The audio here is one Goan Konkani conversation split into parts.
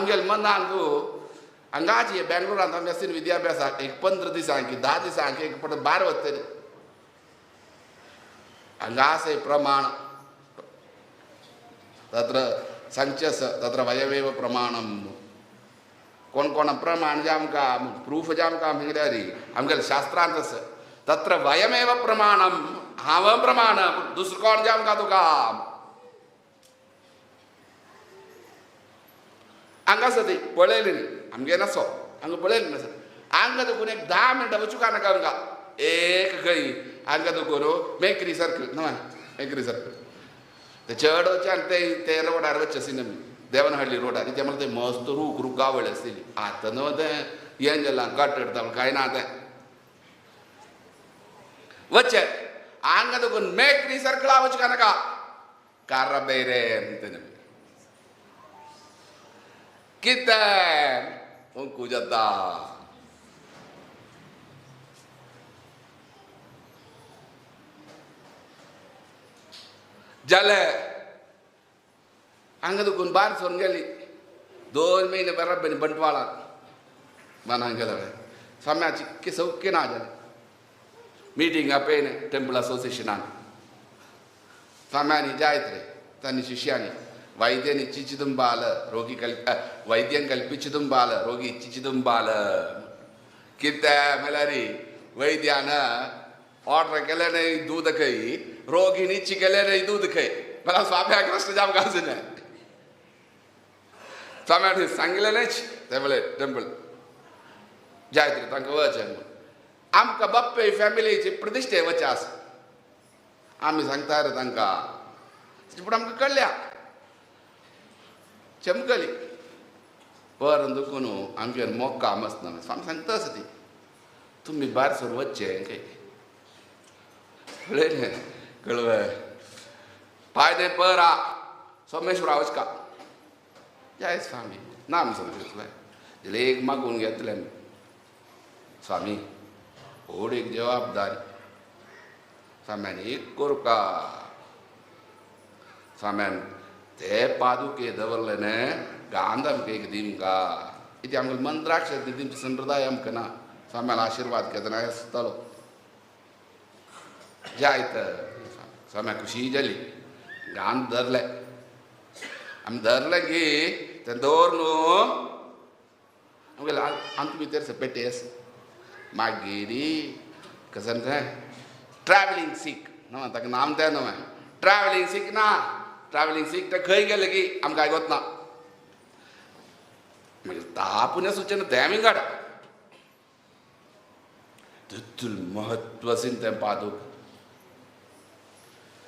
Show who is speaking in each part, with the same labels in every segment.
Speaker 1: आमगेले मनान तूं हांगाची बेंगलोरांत आमी आसता विद्याभ्यासाक एक 15 दिसांक की 10 दिसांक एक पट भायर वतली हांगा आसा प्रमाण तत्र सांगचें आसा तत्र वयमेव प्रमाणम कोण कोण प्रमाण जे आमकां प्रूफ जे आमकां म्हणल्यार आमगेल्या शास्त्रांत आसा तत्र वयमेव प्रमाणम हांव प्रमाणम दुसरो कोण जे आमकां तुका हांगा आसा ती पळयली न्ही आमगे नासो हांगा पळयली नासा हांगा दुखून एक 10 मिनटां वचूंक नाका आमकां एक खंय हांगा दुखून मेकरी सर्कल न्हय मेकरी सर्कल ते चड वचचे आनी ते ते रोडार वचचे आशिल्ले आमी देवनहळ्ळी रोडार ते म्हणल्यार ते मस्त रूख रुखावळ आसलेली आतां न्हू तें हें जालां कट कांय ना तें वचचे हांगा दुखून मेकरी सर्कला वचूंक नाका कारा बेरे म्हणटा कितें कुंकू जाता जालें हांगा दुखून भायर सरून गेली 2 म्हयने बरोबर बंटवाळाक मनांक गेले स्वाम्याची की सौख्य ना जालें मिटींग आपयलें टेम्पल असोसिएशनान स्वाम्यांनी जायत रे तांणी शिष्यांनी വൈദ്യൻ ഇച്ഛിച്ചതും ബാല് രോഗി വൈദ്യൻ കൽപ്പിച്ചതും ബാല് രോഗി ഇച്ഛിച്ചതും ബാല് कितें म्हणल्यार वैद्यान ऑर्डर केलें न्हय दूद खंय रोगीन इच्छी केलें न्हय दूद खंय मला स्वाम्याक प्रश्न जाम घालचो न्हय स्वाम्याक सांगलें न्हयच ते म्हणलें टेम्पल जायत रे तांकां वचें म्हूण आमकां बाप्पे फॅमिलीची प्रतिश्ठे वचें आसा आमी सांगता रे तांकां पूण आमकां कळ्ळ्या चमकली परंत दुखून आमगेर मोग काम आसना स्वामी सांगता आसा ती तुमी भायर सर वचचें खंय पळयलें कळवे पायदे परा सोमेश्वरा वचका जय स्वामी नाम समजतलें जाल्यार एक मागून घेतलें स्वामी व्हड एक जबाबदारी स्वाम्यान एक करका स्वाम्यान ते पादुके दवरले न्हय गांध आमकां एक दिमका इति आमकां मंत्राक्ष दिमचे संप्रदाय आमकां ना स्वाम्यान आशिर्वाद घेतना आसतालो जायत स्वाम्या खुशी जाली गांध धरले आमी धरले की तें दवर न्हू आमगेले आमचे भितर पेटे आसा मागीर कशें तें ट्रॅवलिंग सीख न्हय ताका नाम तें न्हय ट्रॅवलिंग सीख ना ट्रॅवलिंग सीख तें खंय गेलें की आमकां आयकत ना मागीर तापून सुचना तें आमी काडा तितून म्हत्व आसीन तें पादूक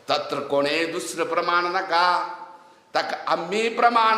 Speaker 1: तत्र कोणें दुसरें प्रमाण नाका ताका आमी प्रमाण